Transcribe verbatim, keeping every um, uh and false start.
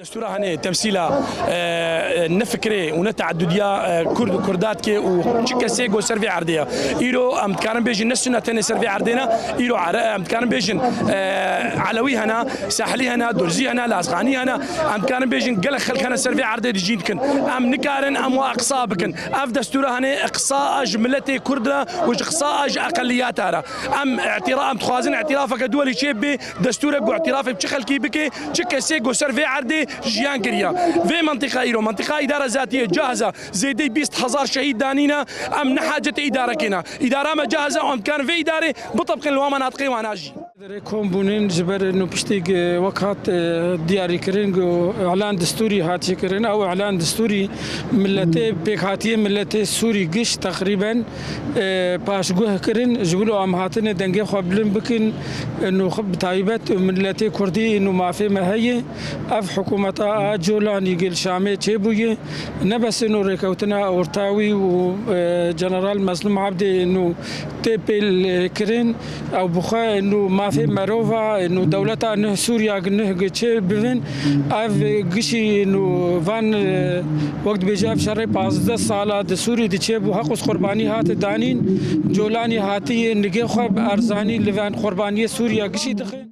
Destûra hene temsîla, e, e, ne fikrê û ne teeddudiya, e, Kurd û Kurda dike û çi kesê ku ser vê erdê ye. Îro em dikarin bêjin ne Sunne tenê ser vê erdê ne, îro Ere-, em dikarin bêjin, e, Elewî hene, Sehlî hene, Durzî hene, Lazxanî hene. Em dikarin bêjin gelek xelk hene ser vê erdê dijîn dikin. Em nikarin em wa eqsa bikin. Ev destûra hene eqsa ji miletê Kurd re û ji qisa ji eqeliyata re. Em îtira-, em dixwazin îtirafeke duwelî çê bê, destûrek ku îtirafê bi çi xelkî bike, çi kesê ku ser vê erdê jiyan kiriye. Vê mentiqa îro, mentiqa îdara zatiyê cahiz e, zêdey bîst hezar şehîd danîne, em ne hacetê îdarekê ne. Îdara me cahiz e, em dikarin vê îdarê bitebqin li wan menatiqê wana jî. Derê kom bûnin ji ber nû piştî wek hat, e, diyarîkirin ku îlan destûrî hatiye kirin. Ew îlan destûrî miletê, pêkhatiyê miletê Sûrî giş teqrîben, e, paşguh kirin. Ji wilo em hatine dengê xwe bilind bikin, e, nû xwe bi taybet miletê Kurdî nû mafê me heye. Ev hikûmeta a Colanî gil Şamê çêbûye. Ne bes êno rêkewtina orta wî û, e, General Mezlûm Ebdê êno tê pêl, e, kirin, ew bi xwe êno mafê merova, êno dewleta nuh Sûriya nuh çê bivin. Ev gişî êno van, e, wek dibêje ev şerê pazdeh sala di Sûrî diçê bû, heqûs qurbanî hate danîn. Colanî hatiye nigê xwe bi erzanî li van qurbaniyê Sûriya gişî dixin.